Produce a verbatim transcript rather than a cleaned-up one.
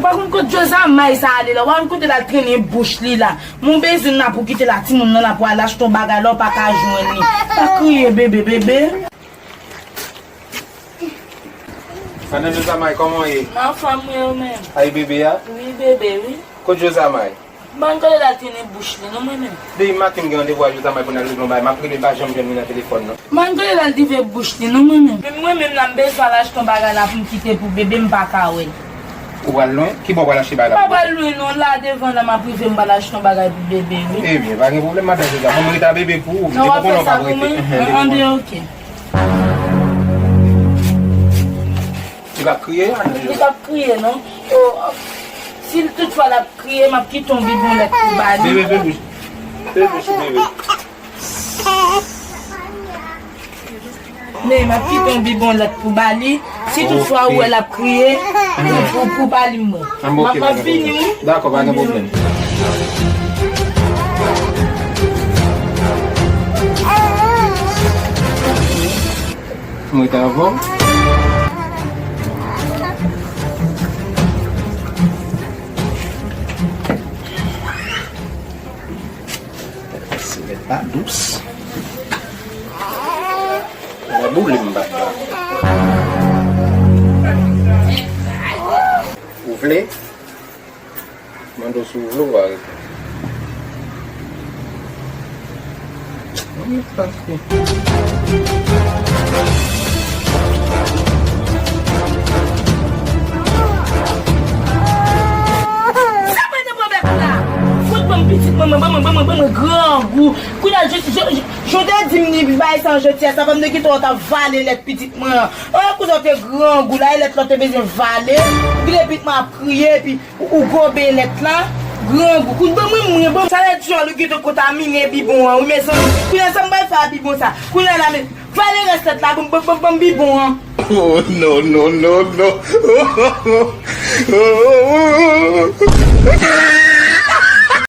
Ou pa konn kot Josamay sa ale la, ou pa konn kote l al trennen bouch li la. Mon bezwen la pou kite la, timoun nan la pou al achte yon bagay la, ou pa ka jwenn li. Pa kriye, bebe, bebe. Madan Josamay, kòman w ye? M anfòm, wi, ou menm? Ay, bebe a? Wi, bebe, wi. Kot Josamay? Ban kote l al trennen bouch li, non, mwen menm. Depi maten m gen randevou ak Josamay pou n al regle yon bagay, m ap rele l, m pa janm jwenn li nan telefòn, non. Ban kote l al rive bouch li, non, mwen menm. Menm mwen menm la, m bezwen al achte yon bagay la pou m kite pou bebe, m pa ka wè l. Ou pral lwen? Ki bò w pral achte bagay la pou bebe? M pa pral lwen, non, la devan la, m ap rive, m pral achte yon bagay pou bebe, wi. Ebyen, pa gen pwoblèm, madan Josamay. Bon, mwen rete ak bebe pou ou. Non, w ap fè sa pou mwen? Anhan, anhan, ok. Li p ap kriye, Anjou? Li p ap kriye, non. O, si l toutfwa l ap kriye, m ap kite yon bibon lèt pou ba li. Bebe, bebe, bebe, bebe. Men, m ap kite yon bibon lèt pou ba li. Si toutfwa ou wè l ap kriye, pou, pou, pou ba li mwen. M ap, m ap vini, wi. Dakò, pa gen pwoblèm. Mwen ta avè w. Silèt pa dous. Nan boule m bat la. Ou vle? Mande w si w vle ou pa vle. Mwen pa vle. Sa mwen nan pwoblèm la. Fout ban m pitit mwen, mwen, ban mwen, ban mwen, ban mwen grangou. Kounye a, je, je, je, je w te di m ni bay sa jodi a, sa fè m te kite w t ap vale lèt pitit mwen an. An, kounye a w te grangou la, e lèt la w te bezwen vale. Kounye a pitit mwen ap kriye, epi Ou, ou gobe lèt la, grangou. Kout ban mwen, mwen, ban m. Sa lè djòl ou gentan kontamine bibon an, wi, mezanmi. Kounye a, sa m pral fè a bibon sa? Kounye a la, men, vale rès lèt la, ban m, ban m, ban m, ban m bibon an. Oh, non, non, non, non.